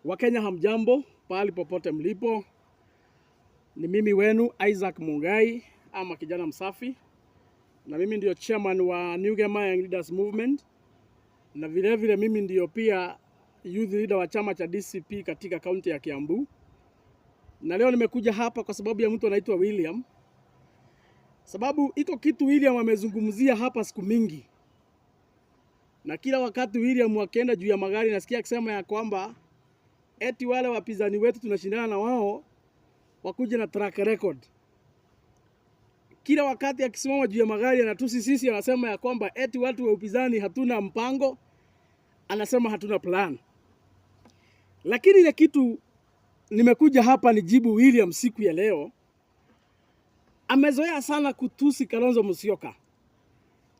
Wakenya hamjambo, pahali popote mlipo, ni mimi wenu Isaac Mungai ama kijana msafi, na mimi ndio chairman wa New Gema Young Leaders Movement, na vile vile mimi ndio pia youth leader wa chama cha DCP katika kaunti ya Kiambu. Na leo nimekuja hapa kwa sababu ya mtu anaitwa William, sababu iko kitu William amezungumzia hapa siku mingi, na kila wakati William akienda juu ya magari nasikia akisema ya kwamba eti wale wapinzani wetu tunashindana na wao wakuje na track record. Kila wakati akisimama juu ya magari anatusi sisi, anasema ya kwamba eti watu wa upinzani hatuna mpango, anasema hatuna plan. Lakini ile kitu nimekuja hapa nijibu William siku ya leo, amezoea sana kutusi Kalonzo Musyoka,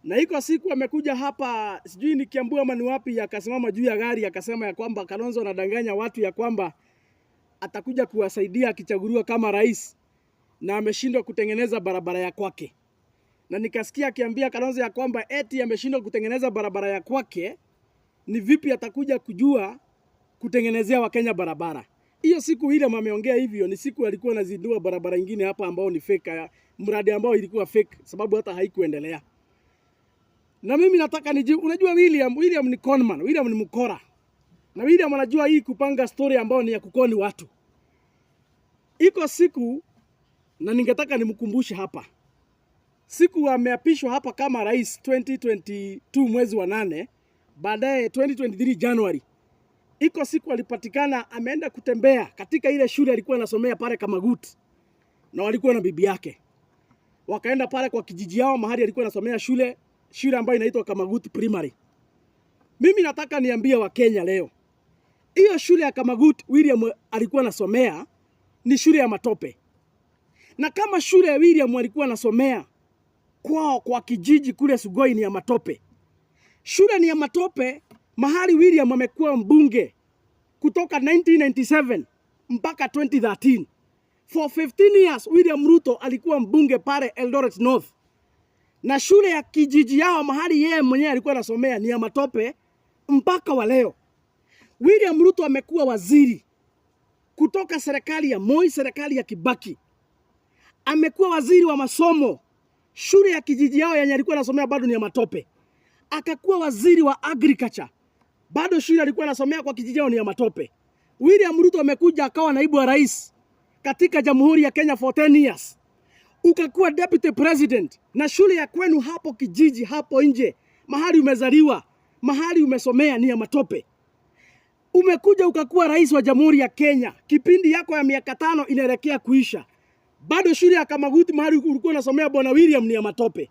na iko siku amekuja hapa, sijui ni Kiambu ama ni wapi, akasimama juu ya gari akasema ya kwamba Kalonzo anadanganya watu ya kwamba atakuja kuwasaidia akichaguliwa kama rais, na ameshindwa kutengeneza barabara ya kwake. Na nikasikia akiambia Kalonzo ya kwamba eti ameshindwa kutengeneza barabara ya kwake, ni vipi atakuja kujua kutengenezea Wakenya barabara? Hiyo siku William ameongea hivyo, ni siku alikuwa anazindua barabara ingine hapa ambao ni fake, mradi ambao ilikuwa fake sababu hata haikuendelea. Na mimi nataka nijibu, unajua William ni conman, William ni mkora. Na William anajua hii kupanga story ambao ni ya kukoni watu. Iko siku na ningetaka nimkumbushe hapa. Siku ameapishwa hapa kama rais 2022 mwezi wa 8, baadaye 2023 January. Iko siku alipatikana ameenda kutembea katika ile shule alikuwa anasomea pale Kamagut, na walikuwa na bibi yake. Wakaenda pale kwa kijiji yao mahali alikuwa anasomea shule, shule ambayo inaitwa Kamagut Primary. Mimi nataka niambie Wakenya leo, hiyo shule ya Kamagut William alikuwa anasomea ni shule ya matope, na kama shule ya William alikuwa anasomea kwao kwa kijiji kule Sugoi ni ya matope, shule ni ya matope mahali William amekuwa mbunge kutoka 1997 mpaka 2013. For 15 years William Ruto alikuwa mbunge pale Eldoret North, na shule ya kijiji yao mahali yeye mwenyewe alikuwa anasomea ni ya matope mpaka wa leo. William Ruto amekuwa waziri kutoka serikali ya Moi, serikali ya Kibaki, amekuwa waziri wa masomo. Shule ya kijiji yao yenye alikuwa anasomea bado ni ya matope. Akakuwa waziri wa agriculture, bado shule alikuwa anasomea kwa kijiji yao ni ya matope. William Ruto amekuja akawa naibu wa rais katika Jamhuri ya Kenya for 10 years, ukakuwa deputy president, na shule ya kwenu hapo kijiji hapo nje mahali umezaliwa mahali umesomea ni ya matope. Umekuja ukakuwa rais wa Jamhuri ya Kenya, kipindi yako ya miaka 5 inaelekea kuisha, bado shule ya Kamaguti mahali ulikuwa unasomea bwana William ni ya matope.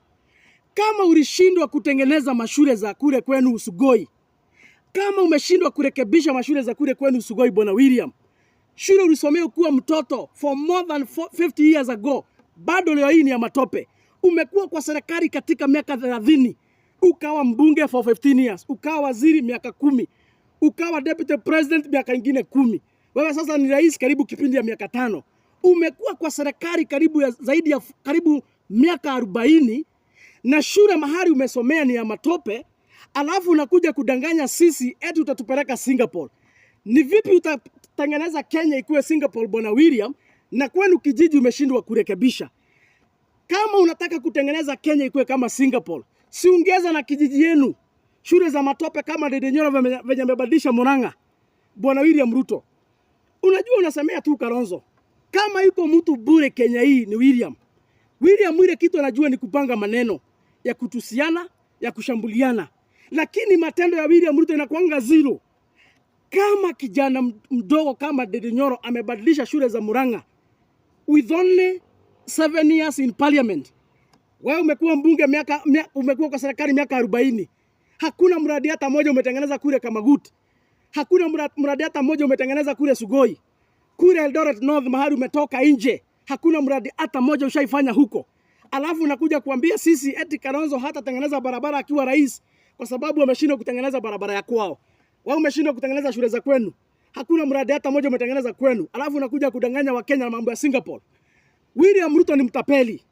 Kama ulishindwa kutengeneza mashule za kule kwenu Usugoi, kama umeshindwa kurekebisha mashule za kule kwenu Sugoi, bwana William, shule ulisomea ukiwa mtoto for more than 50 years ago, bado leo hii ni ya matope. Umekuwa kwa serikali katika miaka 30, ukawa mbunge for 15 years, ukawa waziri miaka 10, ukawa deputy president miaka ingine 10. Wewe sasa ni rais karibu kipindi ya miaka 5. Umekuwa kwa serikali karibu ya, zaidi ya karibu miaka 40 na shule mahali umesomea ni ya matope, alafu unakuja kudanganya sisi eti utatupeleka Singapore. Ni vipi utatengeneza Kenya ikuwe Singapore, bwana William, na kwenu kijiji umeshindwa kurekebisha? Kama unataka kutengeneza Kenya ikuwe kama Singapore, si ungeza na kijiji yenu shule za matope kama Ndindi Nyoro venye amebadilisha Murang'a. Bwana William Ruto, unajua unasemea tu Kalonzo. Kama yuko mtu bure Kenya hii ni William. William ile kitu anajua ni kupanga maneno ya kutusiana, ya kushambuliana, lakini matendo ya William Ruto inakuanga zero. Kama kijana mdogo kama Ndindi Nyoro amebadilisha shule za Murang'a with only 7 years in parliament. Wewe umekuwa mbunge miaka, umekuwa kwa serikali miaka 40. Hakuna mradi hata moja umetengeneza kule Kamagut. Hakuna mradi hata moja umetengeneza kule Sugoi. Kule Eldoret North mahali umetoka nje. Hakuna mradi hata moja ushaifanya huko. Alafu unakuja kuambia sisi eti Kalonzo hatatengeneza barabara akiwa rais kwa sababu ameshindwa kutengeneza barabara ya kwao. Wewe umeshindwa kutengeneza shule za kwenu. Hakuna mradi hata moja umetengeneza kwenu. Alafu unakuja kudanganya Wakenya na mambo ya Singapore. William Ruto ni mtapeli.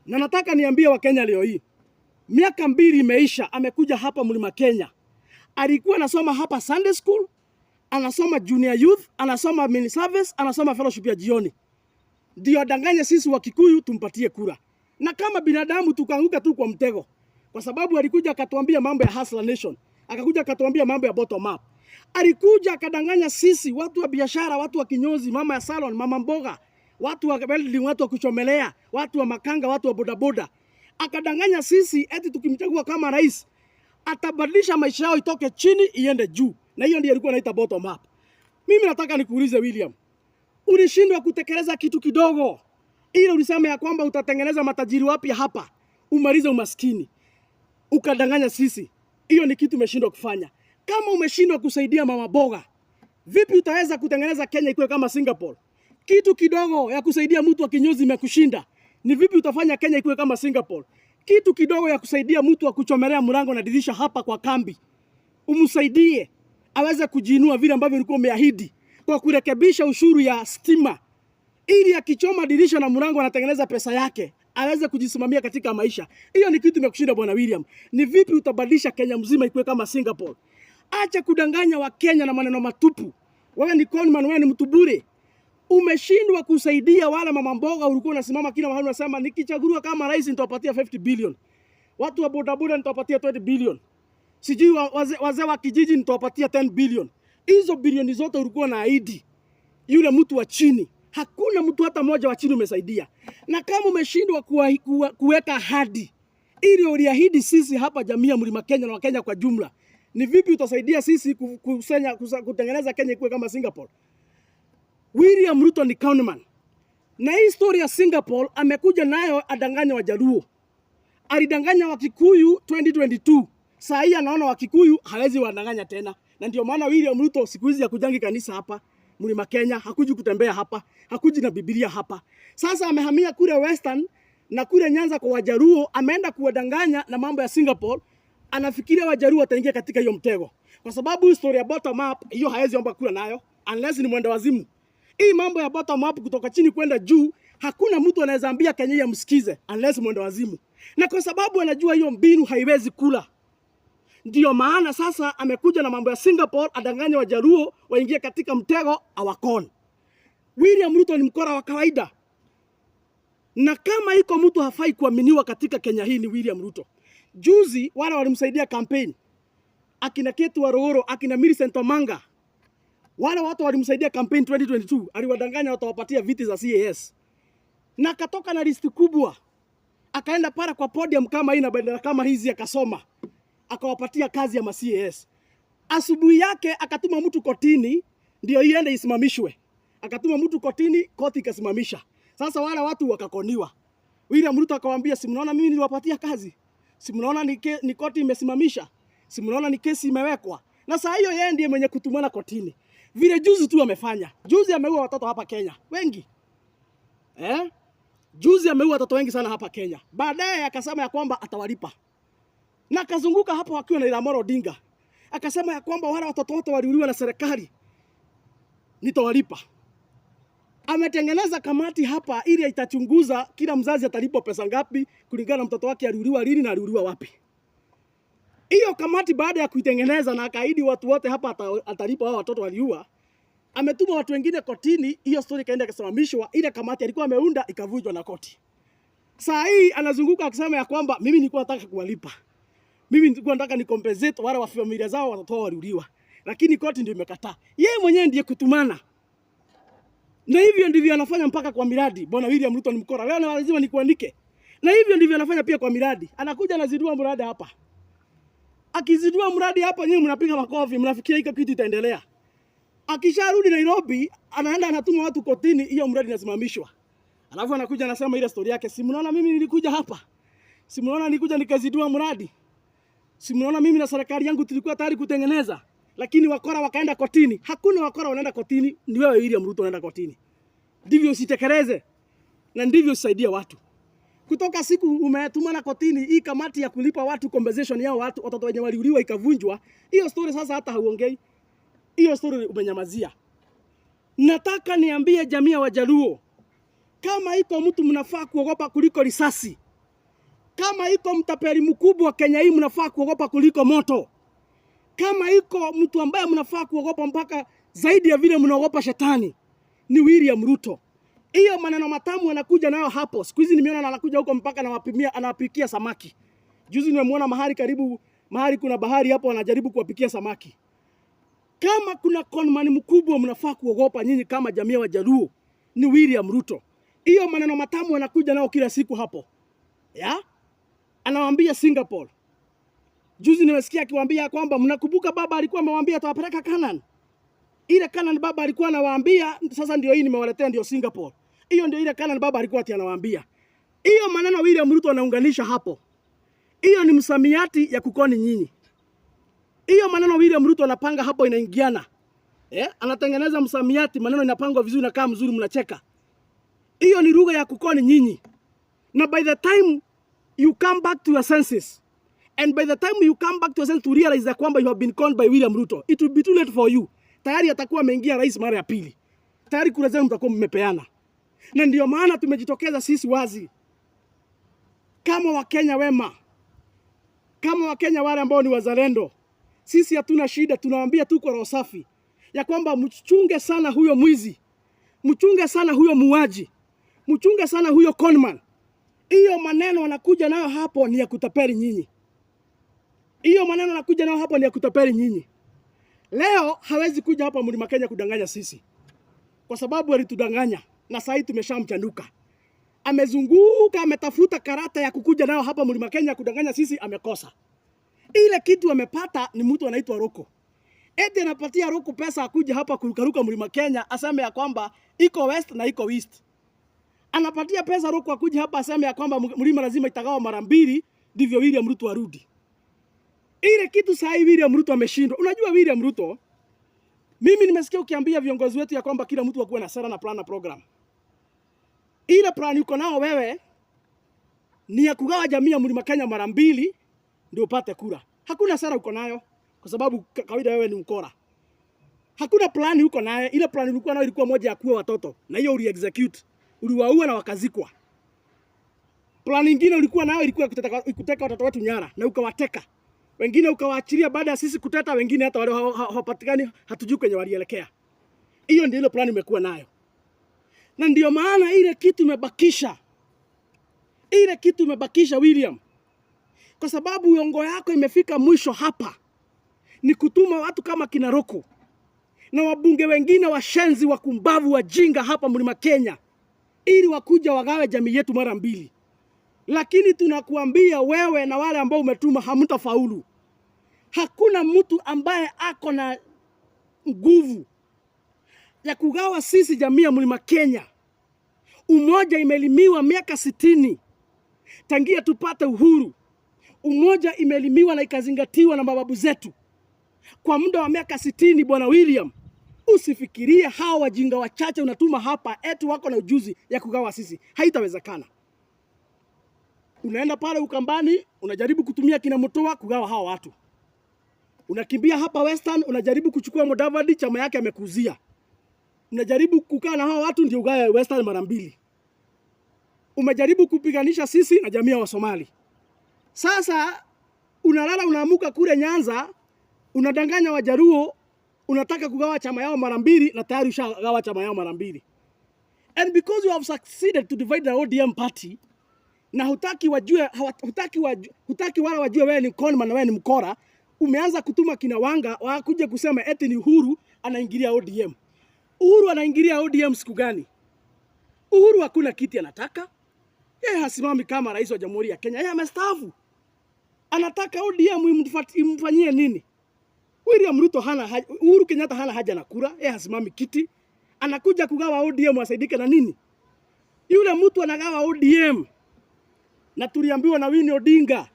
Na nataka niambie Wakenya leo hii. Miaka 2 imeisha, amekuja hapa Mlima Kenya. Alikuwa anasoma hapa Sunday school, Anasoma junior youth, anasoma mini service, anasoma fellowship ya jioni, ndio adanganye sisi wa Kikuyu tumpatie kura, na kama binadamu tukaanguka tu kwa mtego, kwa sababu alikuja akatuambia mambo ya Hustler Nation, akakuja akatuambia mambo ya bottom up, alikuja akadanganya sisi watu wa biashara, watu wa kinyozi, mama ya salon, mama mboga, watu wa welding, watu wa kuchomelea, watu wa makanga, watu wa bodaboda. Akadanganya sisi eti tukimchagua kama rais atabadilisha maisha yao itoke chini iende juu, na hiyo ndiyo alikuwa anaita bottom up. Mimi nataka nikuulize William, ulishindwa kutekeleza kitu kidogo ile ulisema ya kwamba utatengeneza matajiri wapya hapa, umalize umaskini, ukadanganya sisi. Hiyo ni kitu umeshindwa kufanya. Kama umeshindwa kusaidia mama boga, vipi utaweza kutengeneza Kenya ikuwe kama Singapore? Kitu kidogo ya kusaidia mtu wa kinyozi imekushinda, ni vipi utafanya Kenya ikuwe kama Singapore? Kitu kidogo ya kusaidia mtu wa kuchomelea mlango na dirisha hapa kwa kambi, umsaidie aweze kujiinua vile ambavyo ulikuwa umeahidi kwa kurekebisha ushuru ya stima, ili akichoma dirisha na mlango anatengeneza pesa yake aweze kujisimamia katika maisha. Hiyo ni kitu imekushinda Bwana William. Ni vipi utabadilisha Kenya mzima ikuwe kama Singapore? Acha kudanganya Wakenya na maneno matupu. Wewe ni conman, wewe ni mtu bure. Umeshindwa kusaidia wale mama mboga, ulikuwa unasimama kila mahali unasema nikichaguliwa kama rais nitawapatia 50 billion. Watu wa bodaboda nitawapatia 20 billion. Sijui wazee wa kijiji nitawapatia 10 billion. Hizo bilioni zote ulikuwa na ahidi yule mtu wa chini, hakuna mtu hata mmoja wa chini umesaidia. Na kama umeshindwa kuweka ahadi ili uliahidi sisi hapa jamii ya Mlima Kenya na Wakenya kwa jumla, ni vipi utasaidia sisi kutengeneza Kenya ikuwe kama Singapore? William Ruto ni conman. Na hii story ya Singapore amekuja nayo adanganya Wajaluo. Alidanganya Wakikuyu 2022. Saa hii anaona Wakikuyu hawezi wadanganya tena. Na ndio maana William Ruto siku hizi hakujangi kanisa hapa Mlima Kenya, hakuji kutembea hapa, hakuji na Biblia hapa. Sasa amehamia kule Western na kule Nyanza kwa Wajaluo, ameenda kuwadanganya na mambo ya Singapore. Anafikiria Wajaluo wataingia katika hiyo mtego. Kwa sababu story ya bottom up hiyo hawezi omba kura nayo unless ni mwenda wazimu. Hii mambo ya bottom up kutoka chini kwenda juu, hakuna mtu anaweza ambia Kenya yamsikize unless mwenda wazimu. Na kwa sababu anajua hiyo mbinu haiwezi kula, ndiyo maana sasa amekuja na mambo ya Singapore, adanganye Wajaluo waingie katika mtego awacon. William Ruto ni mkora wa kawaida, na kama iko mtu hafai kuaminiwa katika Kenya hii ni William Ruto. Juzi wale walimsaidia campaign, akina Ketu Warogoro, akina Millicent Omanga, wale watu walimsaidia campaign 2022, aliwadanganya watawapatia viti za CAS na akatoka na listi kubwa, akaenda para kwa podium kama hii na bendera kama hizi, akasoma, akawapatia kazi ya ma CAS. Asubuhi yake akatuma mtu kotini ndio iende isimamishwe. Akatuma mtu kotini, koti ikasimamisha. Sasa wale watu wakakoniwa. William Ruto akawaambia, si mnaona mimi niliwapatia kazi? Si mnaona ni koti imesimamisha? Si mnaona ni kesi imewekwa? Na saa hiyo yeye ndiye mwenye kutumana kotini. Vile juzi tu amefanya. Juzi ameua watoto hapa Kenya wengi. Eh? Juzi ameua watoto wengi sana hapa Kenya. Baadaye akasema ya kwamba atawalipa. Na akazunguka hapo akiwa na Raila Amolo Odinga. Akasema ya kwamba wale watoto wote waliuliwa na serikali nitawalipa. Ametengeneza kamati hapa ili itachunguza kila mzazi atalipwa pesa ngapi kulingana na mtoto wake aliuliwa lini na aliuliwa wapi. Hiyo kamati baada ya kuitengeneza na akaahidi watu wote hapa atalipa hao watoto waliua, ametuma watu wengine kotini, hiyo story ikaenda ikasimamishwa, ile kamati alikuwa ameunda ikavunjwa na koti. Saa hii anazunguka akisema ya kwamba mimi nilikuwa nataka kuwalipa. Mimi nilikuwa nataka ni compensate wale wa familia zao watoto wao waliuliwa. Lakini koti ndio imekataa. Yeye mwenyewe ndiye kutumana. Na hivyo ndivyo anafanya mpaka kwa miradi. Bwana William Ruto ni mkora. Leo na lazima nikuandike. Na hivyo ndivyo anafanya pia kwa miradi. Anakuja anazindua mradi hapa. Akizindua mradi hapa, nyinyi mnapiga makofi, mnafikiria hiko kitu itaendelea. Akisharudi Nairobi, anaenda anatuma watu kotini, hiyo mradi inasimamishwa. Alafu anakuja anasema ile story yake, si mnaona mimi nilikuja hapa? Si mnaona nilikuja nikazindua mradi? Si mnaona mimi na serikali yangu tulikuwa tayari kutengeneza, lakini wakora wakaenda kotini. Hakuna wakora wanaenda kotini, ni wewe William Ruto unaenda kotini. Ndivyo usitekeleze na ndivyo usaidie watu. Kutoka siku umetumana kotini, hii kamati ya kulipa watu compensation yao watu watoto wenye waliuliwa ikavunjwa, hiyo story sasa hata hauongei. Hiyo story umenyamazia. Nataka niambie jamii ya Wajaluo, kama iko mtu mnafaa kuogopa kuliko risasi, kama iko mtapeli mkubwa Kenya hii mnafaa kuogopa kuliko moto, kama iko mtu ambaye mnafaa kuogopa mpaka zaidi ya vile mnaogopa shetani ni William Ruto. Hiyo maneno matamu anakuja nayo hapo. Siku hizi nimeona anakuja huko mpaka anawapimia, anawapikia samaki. Juzi nimemwona mahali karibu mahali kuna bahari hapo, anajaribu kuwapikia samaki. Kama kuna conman mkubwa mnafaa kuogopa nyinyi kama jamii ya Wajaluo ni William Ruto. Hiyo maneno matamu anakuja nao kila siku hapo. Ya? Anawaambia Singapore. Juzi nimesikia akiwaambia kwamba mnakumbuka baba alikuwa amewaambia atawapeleka Canaan. Ile Canaan baba alikuwa anawaambia, sasa ndio hii nimewaletea, ndio Singapore. Hiyo ndio ile Canaan baba alikuwa ati anawaambia. Hiyo maneno William Ruto anaunganisha hapo. Hiyo ni msamiati ya kukoni nyinyi. Hiyo maneno William Ruto anapanga hapo inaingiana. Eh? Anatengeneza msamiati, maneno inapangwa vizuri na kama mzuri mnacheka. Hiyo ni lugha ya kukoni nyinyi. Na by the time you come back to your senses and by the time you come back to your senses to realize that kwamba you have been conned by William Ruto, it will be too late for you. Tayari atakuwa ameingia rais mara ya pili. Tayari kura zenu mtakuwa mmepeana. Na ndio maana tumejitokeza sisi wazi kama Wakenya wema, kama Wakenya wale ambao ni wazalendo. Sisi hatuna shida, tunawaambia tu kwa roho safi ya kwamba mchunge sana huyo mwizi, mchunge sana huyo muuaji, mchunge sana huyo conman. Hiyo maneno wanakuja nayo hapo ni ya kutapeli nyinyi. Hiyo maneno anakuja nayo hapo ni ya kutapeli nyinyi. Leo hawezi kuja hapa Mlima Kenya kudanganya sisi, kwa sababu alitudanganya na sasa hivi tumeshamchanuka. Amezunguka, ametafuta karata ya kukuja nayo hapa Mlima Kenya kudanganya sisi, amekosa. Ile kitu amepata ni mtu anaitwa Ruku. Eti anapatia Ruku pesa akuja hapa kurukaruka Mlima Kenya aseme ya kwamba iko west na iko east. Anapatia pesa Ruku akuja hapa aseme ya kwamba mlima lazima itagawa mara mbili ndivyo William Ruto arudi. Ile kitu saa hii William Ruto ameshindwa. Unajua William Ruto, mimi nimesikia ukiambia viongozi wetu ya kwamba kila mtu akuwe na sera na plan na program. Ile plan uko nao wewe ni ya kugawa jamii ya Mlima Kenya mara mbili ndio upate kura. Hakuna sera uko nayo kwa sababu kawaida wewe ni mkora. Hakuna plan uko nayo. Ile plan ulikuwa nayo ilikuwa moja ya kuua watoto na hiyo uli execute. Uliwaua na wakazikwa. Plan nyingine ulikuwa nayo ilikuwa kuteka watoto wetu nyara na ukawateka. Wengine ukawaachilia baada ya sisi kuteta, wengine hata wale hawapatikani, hatujui kwenye walielekea. Hiyo ndio ile plan umekuwa nayo. Na ndio maana ile kitu imebakisha. Ile kitu imebakisha William. Kwa sababu uongo yako imefika mwisho hapa. Ni kutuma watu kama kina Ruku na wabunge wengine washenzi wakumbavu wajinga hapa Mlima Kenya ili wakuja wagawe jamii yetu mara mbili. Lakini tunakuambia wewe na wale ambao umetuma hamtafaulu. Hakuna mtu ambaye ako na nguvu ya kugawa sisi jamii ya Mlima Kenya. Umoja imelimiwa miaka 60 tangia tupate uhuru. Umoja imelimiwa na ikazingatiwa na mababu zetu kwa muda wa miaka 60. Bwana William, usifikirie hawa wajinga wachache unatuma hapa eti wako na ujuzi ya kugawa sisi. Haitawezekana. Unaenda pale Ukambani unajaribu kutumia kina Mutua kugawa hawa watu. Unakimbia hapa Western unajaribu kuchukua Mudavadi, chama yake amekuzia. Unajaribu kukaa na hawa watu ndio ugawe Western mara mbili. Umejaribu kupiganisha sisi na jamii ya Wasomali. Sasa unalala unaamuka kule Nyanza, unadanganya Wajaluo, unataka kugawa chama yao mara mbili na tayari ushagawa chama yao mara mbili. And because you have succeeded to divide the ODM party na hutaki wajue, hutaki wala wajue wewe ni conman na wewe ni mkora, umeanza kutuma kina Wanga wakuje kusema eti ni Uhuru anaingilia ODM. Uhuru anaingilia ODM siku gani? Uhuru hakuna kiti anataka. Yeye hasimami kama rais wa Jamhuri ya Kenya. Yeye amestaafu. Anataka ODM imfanyie nini? William Ruto hana haja, Uhuru Kenyatta hana haja na kura, yeye hasimami kiti. Anakuja kugawa ODM asaidike na nini? Yule mtu anagawa ODM. Na tuliambiwa na Winnie Odinga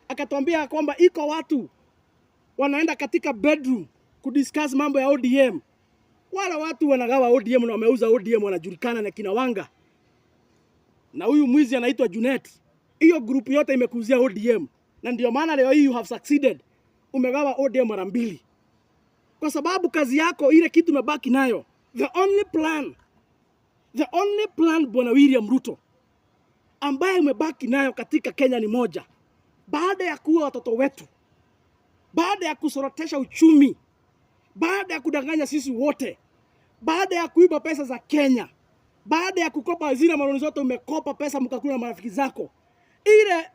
akatuambia kwamba iko watu wanaenda katika bedroom kudiscuss mambo ya ODM. Wala watu wanagawa ODM na wameuza ODM wanajulikana na kina Wanga. Na huyu mwizi anaitwa Junet. Hiyo group yote imekuuzia ODM. Na ndio maana leo hii you have succeeded. Umegawa ODM mara mbili. Kwa sababu kazi yako ile kitu umebaki nayo. The only plan Bwana William Ruto ambaye umebaki nayo katika Kenya ni moja. Baada ya kuua watoto wetu, baada ya kusorotesha uchumi, Baada ya kudanganya sisi wote, baada ya kuiba pesa za Kenya, baada ya kukopa zile maloni zote umekopa pesa mkakula na marafiki zako, ile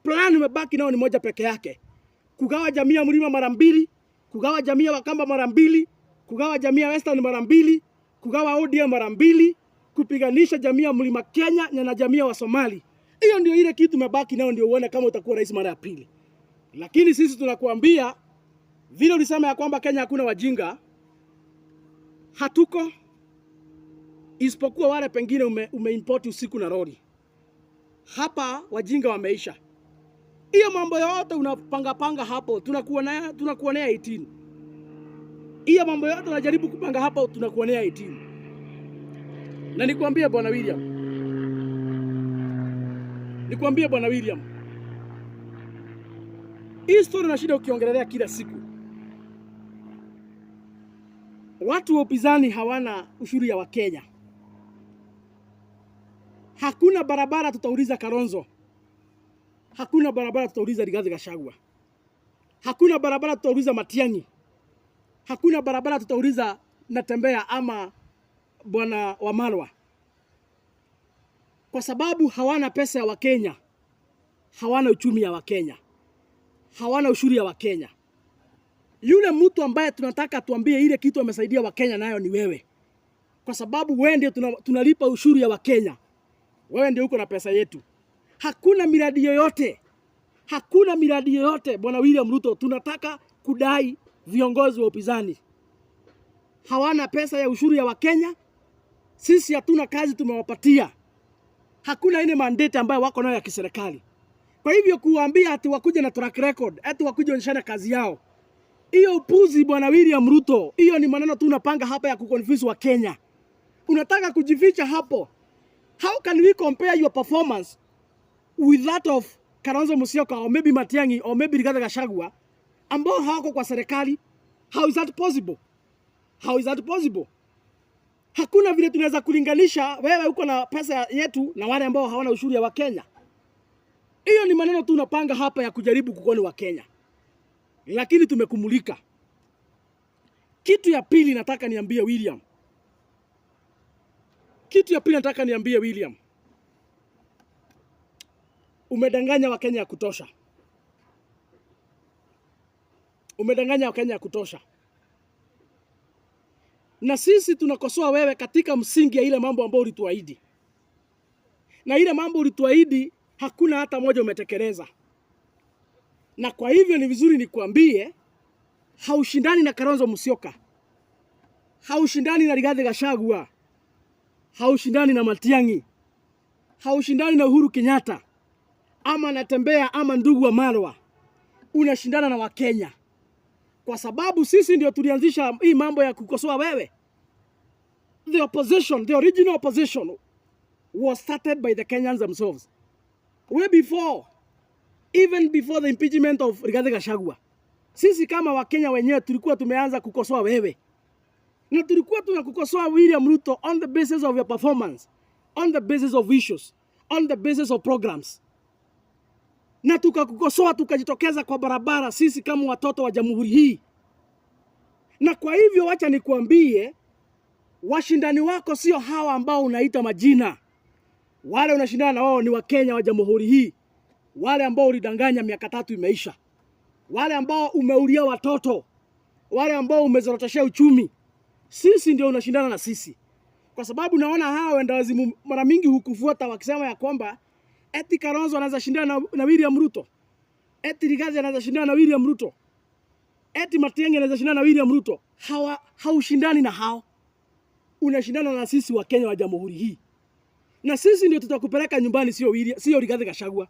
plan umebaki nao ni moja peke yake, kugawa jamii ya mlima mara mbili, kugawa jamii ya Wakamba mara mbili, kugawa jamii ya Western mara mbili, kugawa ODM mara mbili, kupiganisha jamii ya mlima Kenya na jamii ya Wasomali. Hiyo ndio ile kitu umebaki nao, ndio uone kama utakuwa rais mara ya pili. Lakini sisi tunakuambia vile ulisema ya kwamba Kenya hakuna wajinga, hatuko, isipokuwa wale pengine umeimport usiku na lori. Hapa wajinga wameisha. Hiyo mambo yote unapanga panga hapo, tunakuonea 18. Hiyo mambo yote unajaribu kupanga hapo, tunakuonea 18. Na nikwambie bwana William, nikwambie bwana William, hii story na shida ukiongelelea kila siku, watu wa upinzani hawana ushuru ya Wakenya. Hakuna barabara tutauliza Kalonzo, hakuna barabara tutauliza Rigathi Gachagua, hakuna barabara tutauliza Matiang'i, hakuna barabara tutauliza Natembeya ama bwana Wamalwa, kwa sababu hawana pesa ya Wakenya, hawana uchumi ya Wakenya, hawana ushuru ya Wakenya. Yule mtu ambaye tunataka tuambie ile kitu amesaidia Wakenya nayo ni wewe, kwa sababu wewe ndio tunalipa ushuru ya Wakenya, wewe ndio uko na pesa yetu. Hakuna miradi yoyote, hakuna miradi yoyote bwana William Ruto, tunataka kudai viongozi wa upinzani hawana pesa ya ushuru ya Wakenya. Sisi hatuna kazi tumewapatia, hakuna ile mandate ambayo wako nayo ya kiserikali. Kwa hivyo kuambia ati wakuje na track record, ati wakuje onyeshana kazi yao, hiyo upuzi bwana William Ruto, hiyo ni maneno tu unapanga hapa ya kuconfuse Wakenya. Unataka kujificha hapo. How can we compare your performance with that of Kalonzo Musyoka or maybe Matiang'i or maybe Rigathi Gachagua ambao hawako kwa serikali? How is that possible? How is that possible? Hakuna vile tunaweza kulinganisha wewe uko na pesa yetu na wale ambao hawana ushuru ya Wakenya. Hiyo ni maneno tu unapanga hapa ya kujaribu kukoni Wakenya, lakini tumekumulika. Kitu ya pili nataka niambie William, kitu ya pili nataka niambie William, umedanganya Wakenya ya kutosha, umedanganya Wakenya ya kutosha, na sisi tunakosoa wewe katika msingi ya ile mambo ambayo ulituahidi, na ile mambo ulituahidi hakuna hata moja umetekeleza. Na kwa hivyo ni vizuri nikuambie, haushindani na Kalonzo Musyoka, haushindani na Rigathi Gachagua, haushindani na Matiang'i, haushindani na Uhuru Kenyatta ama Natembeya ama ndugu Wamalwa. Unashindana na Wakenya kwa sababu sisi ndio tulianzisha hii mambo ya kukosoa wewe. The opposition, the original opposition was started by the Kenyans themselves way before, even before the impeachment of Rigathi Gachagua. Sisi kama Wakenya wenyewe tulikuwa tumeanza kukosoa wewe, na tulikuwa tunakukosoa William Ruto on the basis of your performance, on the basis of issues, on the basis of programs, na tukakukosoa tukajitokeza kwa barabara sisi kama watoto wa jamhuri hii. Na kwa hivyo wacha nikuambie, washindani wako sio hawa ambao unaita majina. Wale unashindana na wao ni Wakenya wa jamhuri hii, wale ambao ulidanganya miaka 3 imeisha, wale ambao umeulia watoto, wale ambao umezoroteshea uchumi. Sisi ndio unashindana na sisi, kwa sababu naona hawa wendawazimu mara mingi hukufuata wakisema ya kwamba eti Kalonzo anaweza shindana na William Ruto, eti Rigathi anaweza shindana na William Ruto, eti Matiang'i anaweza shindana na William Ruto. Hawa haushindani na hao, unashindana na sisi Wakenya wa jamhuri hii, na sisi ndio tutakupeleka nyumbani, sio William, sio Rigathi Gachagua.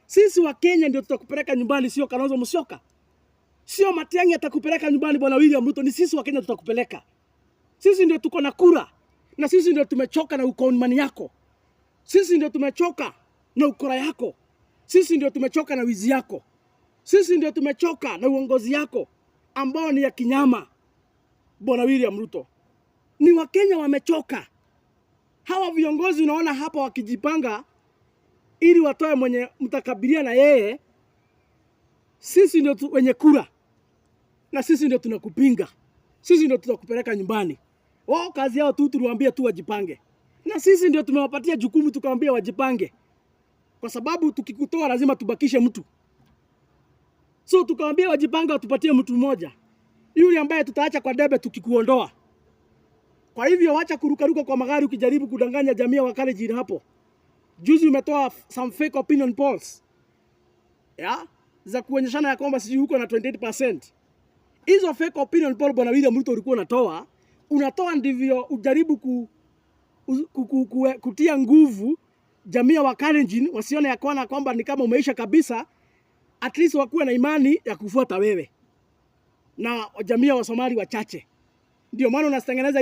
Sisi Wakenya ndio tutakupeleka nyumbani, sio Kalonzo Musyoka, sio Matiang'i atakupeleka nyumbani, bwana William Ruto. Ni sisi Wakenya tutakupeleka. Sisi ndio tuko na kura, na sisi ndio tumechoka na ukonmani yako. Sisi ndio tumechoka na ukora yako. Sisi ndio tumechoka na wizi yako. Sisi ndio tumechoka na uongozi yako ambao ni ya kinyama, bwana William Ruto. Ni Wakenya wamechoka. Hawa viongozi unaona hapa wakijipanga ili watoe mwenye mtakabilia na yeye. Sisi ndio wenye kura na sisi ndio tunakupinga. Sisi ndio tutakupeleka nyumbani. Wao kazi yao tu tuliwaambia tu wajipange, na sisi ndio tumewapatia jukumu tukawaambia wajipange, kwa sababu tukikutoa lazima tubakishe mtu. So tukawaambia wajipange, watupatie mtu mmoja yule ambaye tutaacha kwa debe tukikuondoa. Kwa hivyo wacha kurukaruka kwa magari ukijaribu kudanganya jamii ya Wakalenjin hapo. Juzi umetoa some fake opinion polls, ya za kuonyeshana ya kwamba sijui huko na 28%. Hizo fake opinion poll, Bwana William Ruto, ulikuwa unatoa ndivyo ujaribu kutia nguvu jamii ya Wakalenjin wasione ya kwana kwamba ni kama umeisha kabisa, at least wakuwe na imani ya kufuata wewe na jamii ya Wasomali wachache. Ndio maana unatengeneza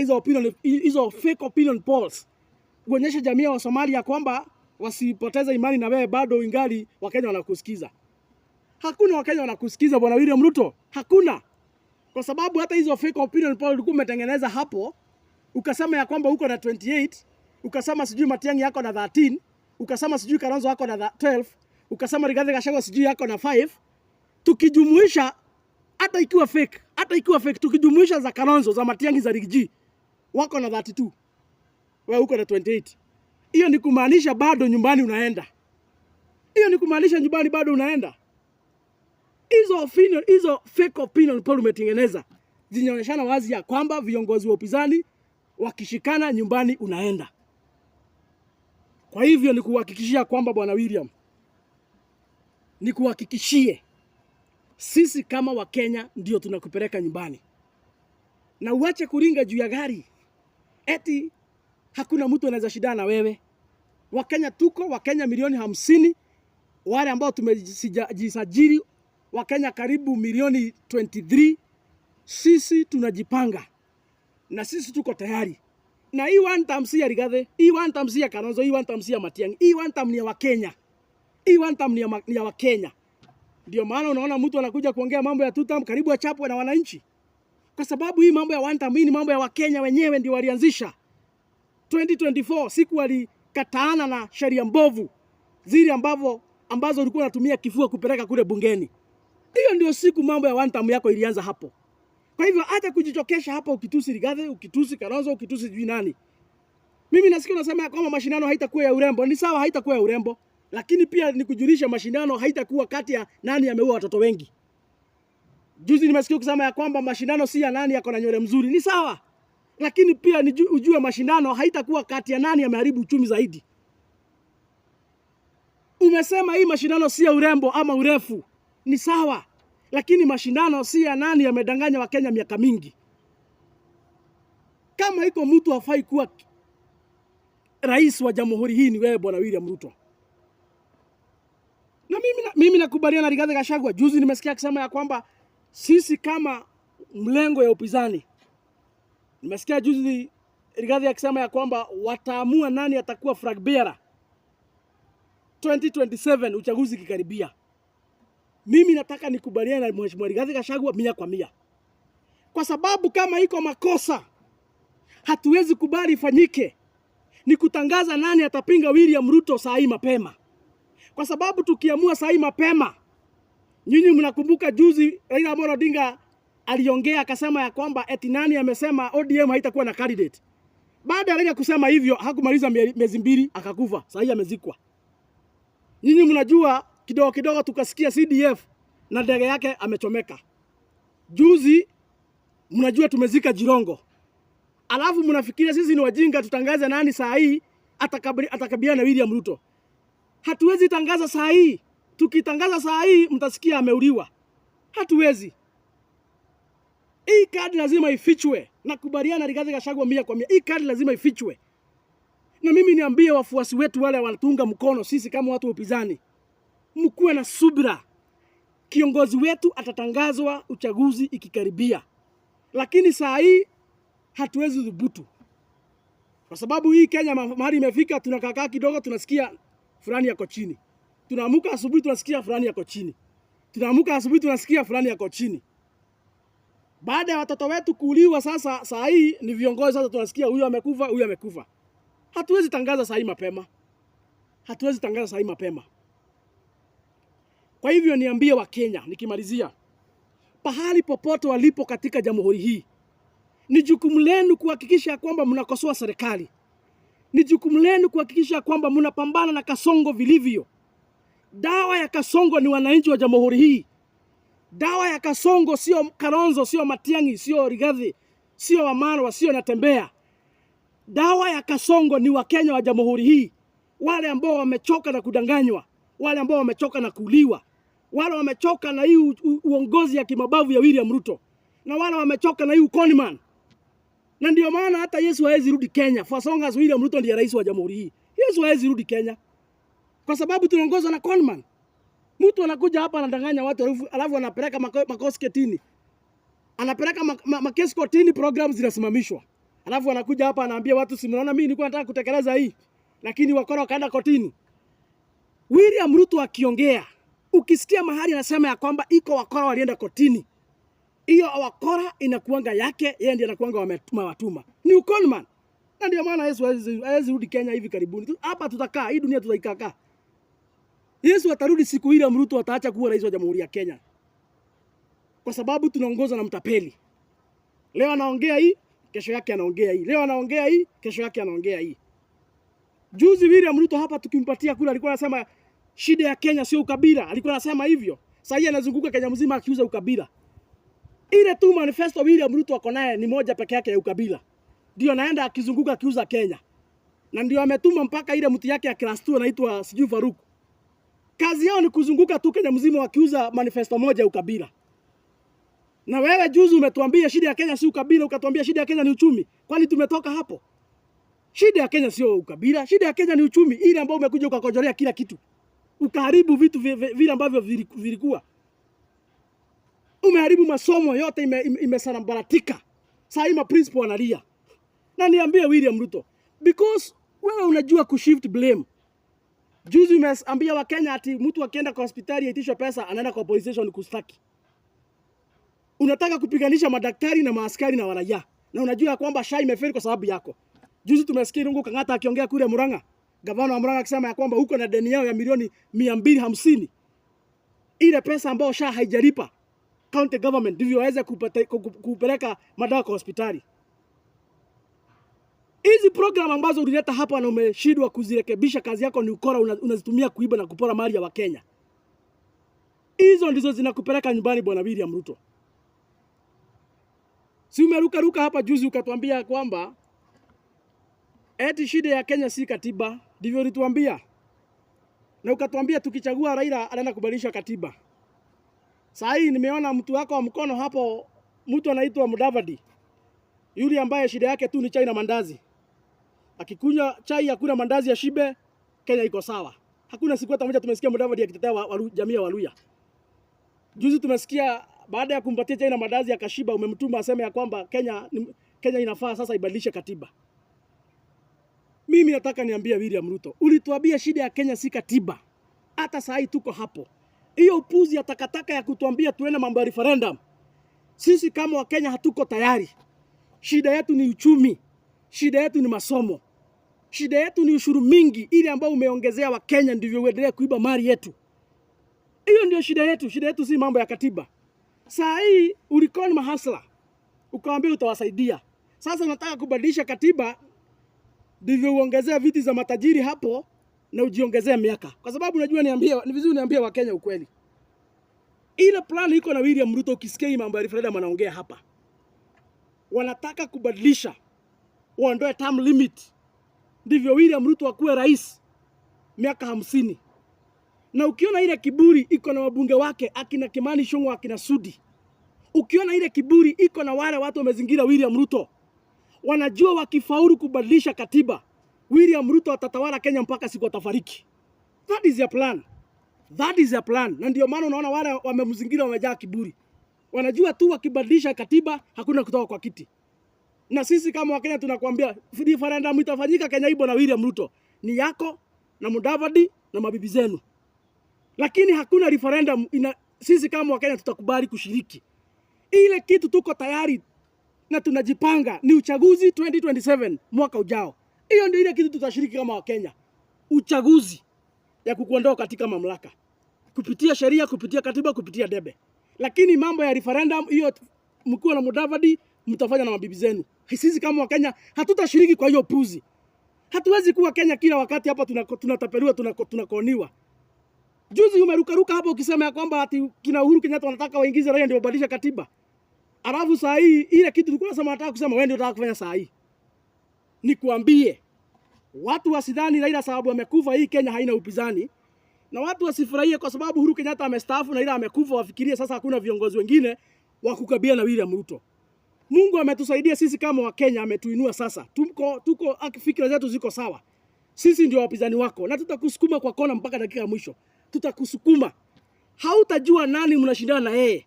hizo fake opinion polls kuonyesha jamii ya Wasomali ya kwamba wasipoteze imani na wewe, bado ingali Wakenya wanakusikiza. Hakuna Wakenya wanakusikiza, Bwana William Ruto, hakuna, kwa sababu hata hizo fake opinion poll ulikuwa umetengeneza hapo, ukasema ya kwamba uko na 28, ukasema sijui Matiang'i yako na 13, ukasema sijui Kalonzo yako na 12, ukasema Rigathi Gachagua sijui yako na 5. Tukijumuisha hata ikiwa fake, tukijumuisha za Kalonzo, za Matiang'i, za Riggy G, wako na 32, wewe uko na 28. Hiyo ni kumaanisha bado nyumbani unaenda. Hiyo ni kumaanisha nyumbani bado unaenda. Hizo fake opinion poll umetengeneza zinaonyeshana wazi ya kwamba viongozi wa upinzani wakishikana nyumbani unaenda. Kwa hivyo ni kuhakikishia kwamba, Bwana William, nikuhakikishie sisi kama Wakenya ndio tunakupeleka nyumbani, na uache kuringa juu ya gari eti hakuna mtu anaweza shindana na wewe. Wakenya tuko Wakenya milioni 50, wale ambao tumejisajili Wakenya karibu milioni 23. Sisi tunajipanga na sisi tuko tayari na hii one term si ya Rigathi, hii one term si ya Kalonzo, hii one term si ya Matiang'i, hii one term ni ya Wakenya, hii one term ni ya Wakenya. Ndio maana unaona mtu anakuja kuongea mambo ya two term karibu achapwe na wananchi, kwa sababu hii mambo ya one term hii ni mambo ya Wakenya wenyewe ndio walianzisha 2024 siku walikataana na sheria mbovu zile ambazo ulikuwa unatumia kifua kupeleka kule bungeni. Hiyo ndio siku mambo ya one term yako ilianza hapo. Kwa hivyo hata kujichokesha hapa ukitusi Rigathi, ukitusi Kalonzo, ukitusi sijui nani. Mimi nasikia unasema ya kwamba mashindano haitakuwa ya urembo. Ni sawa, haitakuwa ya urembo, lakini pia nikujulisha mashindano haitakuwa kati ya nani ameua watoto wengi. Juzi nimesikia kusema ya kwamba mashindano si ya nani yako na nywele mzuri. Ni sawa, lakini pia ujue mashindano haitakuwa kati ya nani ameharibu uchumi zaidi. Umesema hii mashindano si ya urembo ama urefu, ni sawa, lakini mashindano si ya nani yamedanganya Wakenya miaka mingi. Kama iko mtu hafai kuwa rais wa jamhuri hii ni wewe, Bwana William Ruto. Na mimi nakubaliana na Rigathi Gachagua. Juzi nimesikia akisema ya kwamba sisi kama mlengo ya upinzani, nimesikia juzi Rigathi akisema ya kwamba wataamua nani atakuwa flag bearer 2027 uchaguzi ikikaribia. Mimi nataka nikubaliane na Mheshimiwa Rigathi Gachagua 100%, kwa sababu kama iko makosa hatuwezi kubali ifanyike, ni kutangaza nani atapinga William Ruto saa hii mapema, kwa sababu tukiamua saa hii mapema, nyinyi mnakumbuka juzi Raila Amolo Odinga aliongea akasema ya kwamba eti nani amesema ODM haitakuwa na candidate. Baada ya Raila kusema hivyo hakumaliza miezi 2 akakufa, saa hii amezikwa. Nyinyi mnajua kidogo kidogo tukasikia CDF na ndege yake amechomeka. Juzi mnajua tumezika Jirongo. Alafu mnafikiria sisi ni wajinga tutangaze nani saa hii atakabiliana na William Ruto? Hatuwezi tangaza saa hii. Tukitangaza saa hii mtasikia ameuliwa. Hatuwezi. Hii kadi lazima ifichwe. Nakubaliana na Rigathi Gachagua 100%. Hii kadi lazima ifichwe. Na mimi niambie wafuasi wetu wale wanatunga mkono sisi kama watu wa upinzani, mkuwe na subira. Kiongozi wetu atatangazwa uchaguzi ikikaribia, lakini saa hii hatuwezi dhubutu, kwa sababu hii Kenya mahali imefika, tunakaa kidogo tunasikia fulani yako chini, tunaamuka asubuhi tunasikia fulani yako chini, tunaamuka asubuhi tunasikia fulani yako chini. Baada ya watoto wetu kuuliwa, sasa saa hii ni viongozi sasa tunasikia huyu amekufa, huyu amekufa. Hatuwezi tangaza saa hii mapema, hatuwezi tangaza saa hii mapema. Kwa hivyo niambie Wakenya, nikimalizia, pahali popote walipo katika jamhuri hii, Ni jukumu lenu kuhakikisha kwamba mnakosoa serikali. Ni jukumu lenu kuhakikisha kwamba mnapambana na Kasongo vilivyo. Dawa ya Kasongo ni wananchi wa jamhuri hii. Dawa ya Kasongo sio Kalonzo, sio Matiang'i, sio Rigathi, sio Wamalwa, sio Natembeya. Dawa ya Kasongo ni Wakenya wa jamhuri hii, wale ambao wamechoka na kudanganywa, wale ambao wamechoka na kuuliwa, wale wamechoka na hii uongozi ya kimabavu ya William Ruto, na wale wamechoka na hii uconman. Na ndio maana hata Yesu hawezi rudi Kenya for as long as William Ruto ndiye rais wa jamhuri hii. Yesu hawezi rudi Kenya kwa sababu tunaongozwa na conman. Mtu anakuja hapa anadanganya watu alafu anapeleka makosi kotini. Anapeleka makesi kotini, program zinasimamishwa. Alafu anakuja hapa anaambia watu, si mnaona mimi nilikuwa nataka kutekeleza hii, lakini wakora wakaenda kotini. William Ruto akiongea, ukisikia mahali anasema ya kwamba iko wakora walienda kotini, hiyo wakora inakuanga yake, yeye ndiye anakuanga wametuma watuma. Ni uconman. Na ndio maana Yesu hawezi rudi Kenya hivi karibuni. Hapa tutakaa, hii dunia tutaikaa. Yesu atarudi siku ile Ruto ataacha kuwa rais wa Jamhuri ya Kenya. Kwa sababu tunaongozwa na mtapeli. Leo anaongea hii, kesho yake anaongea hii. Leo anaongea hii, kesho yake anaongea hii. Juzi William Ruto hapa tukimpatia kura alikuwa anasema shida ya Kenya sio ukabila, alikuwa anasema hivyo. Sasa hii anazunguka Kenya mzima akiuza ukabila. Ile tu manifesto William Ruto ako naye ni moja peke yake ya ukabila. Ndio anaenda akizunguka akiuza Kenya. Na ndio ametuma mpaka ile mtu yake ya class 2 anaitwa sijui Faruk. Kazi yao ni kuzunguka tu Kenya mzima wakiuza manifesto moja ya ukabila. Na wewe juzi umetuambia shida ya Kenya si ukabila, ukatuambia shida ya Kenya ni uchumi. Kwani tumetoka hapo? Shida ya Kenya sio ukabila, shida ya Kenya ni uchumi, ile ambayo umekuja ukakojorea kila kitu. Ukaharibu vitu vile ambavyo vilikuwa. Umeharibu masomo yote, imesambaratika. Sasa hii ma principal wanalia. Na niambie William Ruto, because wewe unajua kushift blame. Juzi umeambia Wakenya ati mtu akienda kwa hospitali aitishwe pesa anaenda kwa police station kustaki. Unataka kupiganisha madaktari na maaskari na waraia. Na unajua kwamba SHA imefeli kwa sababu yako. Juzi tumesikia Irungu Kang'ata akiongea kule Murang'a. Gavana wa Murang'a akisema ya kwamba huko na deni yao ya milioni 250. Ile pesa ambayo SHA haijalipa county government ndivyo waweze kupeleka madawa kwa hospitali. Hizi program ambazo ulileta hapa na umeshindwa kuzirekebisha, kazi yako ni ukora, unazitumia kuiba na kupora mali ya Wakenya. Hizo ndizo zinakupeleka nyumbani, Bwana William Ruto. Si umeruka ruka hapa juzi ukatuambia kwamba eti shida ya Kenya si katiba, ndivyo ulituambia. Na ukatuambia tukichagua Raila anaenda kubadilisha katiba. Saa hii nimeona mtu wako wa mkono hapo, mtu anaitwa Mudavadi, yule ambaye shida yake tu ni chai na mandazi. Akikunywa chai akula mandazi ya shibe, Kenya iko sawa. Hakuna siku hata moja tumesikia Mudavadi akitetea jamii ya Waluya. Juzi tumesikia baada ya kumpatia chai na mandazi akashiba, umemtuma aseme ya kwamba Kenya inafaa sasa ibadilishe katiba. Mimi nataka niambie William Ruto, ulituambia shida ya Kenya si katiba. Hata saa hii tuko hapo. Hiyo upuzi ya takataka ya kutuambia tuende mambo ya referendum, sisi kama Wakenya hatuko tayari. Shida yetu ni uchumi, shida yetu ni masomo, shida yetu ni ushuru mingi ile ambayo umeongezea Wakenya ndivyo uendelee kuiba mali yetu. Hiyo ndio shida yetu. Shida yetu si mambo ya katiba. Saa hii ulikuwa ni mahasla, ukawaambia utawasaidia. Sasa unataka kubadilisha katiba ndivyo uongezea viti za matajiri hapo na ujiongezee miaka. Kwa sababu unajua, niambie, ni vizuri niambie Wakenya ukweli. Ile plan iko na William Ruto, ukisikia hii mambo ya referendum anaongea hapa, wanataka kubadilisha, waondoe term limit, ndivyo William Ruto akuwe rais miaka 50. Na ukiona ile kiburi iko na wabunge wake akina Kimani Ichung'wah, akina Sudi, ukiona ile kiburi iko na wale watu wamezingira William Ruto, wanajua wakifaulu kubadilisha katiba, William Ruto atatawala Kenya mpaka siku atafariki. That is their plan. That is their plan. Na ndio maana unaona wale wamemzingira wamejaa kiburi. Wanajua tu wakibadilisha katiba hakuna kutoka kwa kiti. Na sisi kama Wakenya tunakwambia referendum itafanyika Kenya hii, na William Ruto ni yako na Mudavadi na mabibi zenu. Lakini hakuna referendum sisi kama Wakenya tutakubali kushiriki. Ile kitu tuko tayari na tunajipanga ni uchaguzi 2027 mwaka ujao. Hiyo ndio ile kitu tutashiriki kama Wakenya. Uchaguzi ya kukuondoa katika mamlaka kupitia sheria, kupitia katiba, kupitia debe. Lakini mambo ya referendum hiyo, mkiwa na Mudavadi, Mtafanya na mabibi zenu. Sisi kama Wakenya hatutashiriki kwa hiyo puzi. Hatuwezi kuwa Kenya kila wakati hapa tunatapeliwa, tunakoniwa. Juzi umerukaruka hapo ukisema ya kwamba ati kina Uhuru Kenyatta wanataka waingize raia ndio wabadilishe katiba. Alafu saa hii ile kitu tulikuwa tunasema nataka kusema wewe ndio unataka kufanya saa hii. Nikuambie, watu wasidhani Raila sababu amekufa hii Kenya haina upinzani, na watu wasifurahie kwa sababu Uhuru Kenyatta amestaafu na Raila amekufa, wafikirie sasa hakuna viongozi wengine wa kukabiliana na William Ruto. Mungu ametusaidia sisi kama Wakenya, ametuinua sasa. Tuko fikra zetu ziko sawa. Sisi ndio wapinzani wako na tutakusukuma kwa kona mpaka dakika ya mwisho. Tutakusukuma. Hautajua nani mnashindana na yeye.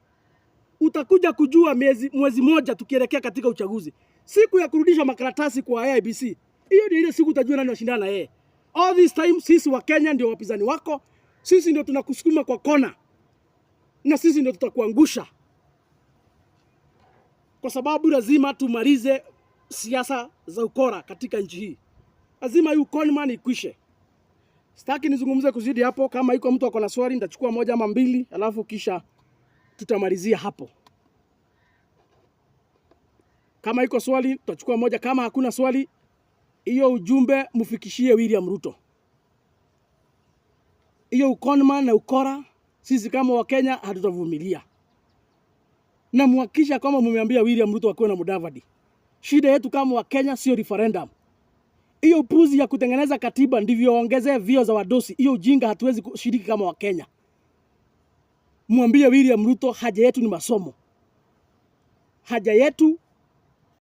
Utakuja kujua mwezi moja tukielekea katika uchaguzi. Siku ya kurudisha makaratasi kwa IEBC. Hiyo ndio ile siku utajua nani unashindana na yeye. All this time sisi Wakenya ndio wapinzani wako. Sisi ndio tunakusukuma kwa kona. Na sisi ndio tutakuangusha. Kwa sababu lazima tumalize siasa za ukora katika nchi hii. Lazima hii conman ikwishe. Sitaki nizungumze kuzidi hapo. Kama iko mtu ako na swali nitachukua moja ama mbili, alafu kisha tutamalizia hapo. Kama iko swali tutachukua moja, kama hakuna swali, hiyo ujumbe mfikishie William Ruto. Hiyo uconman na ukora sisi kama Wakenya hatutavumilia. Na muhakikisha kwamba mumeambia William Ruto akuwe na Mudavadi. Shida yetu kama Wakenya sio referendum. Hiyo upuzi ya kutengeneza katiba ndivyo ongezee vyeo za wadosi. Hiyo ujinga hatuwezi kushiriki kama Wakenya. Mwambie William Ruto haja yetu ni masomo. Haja yetu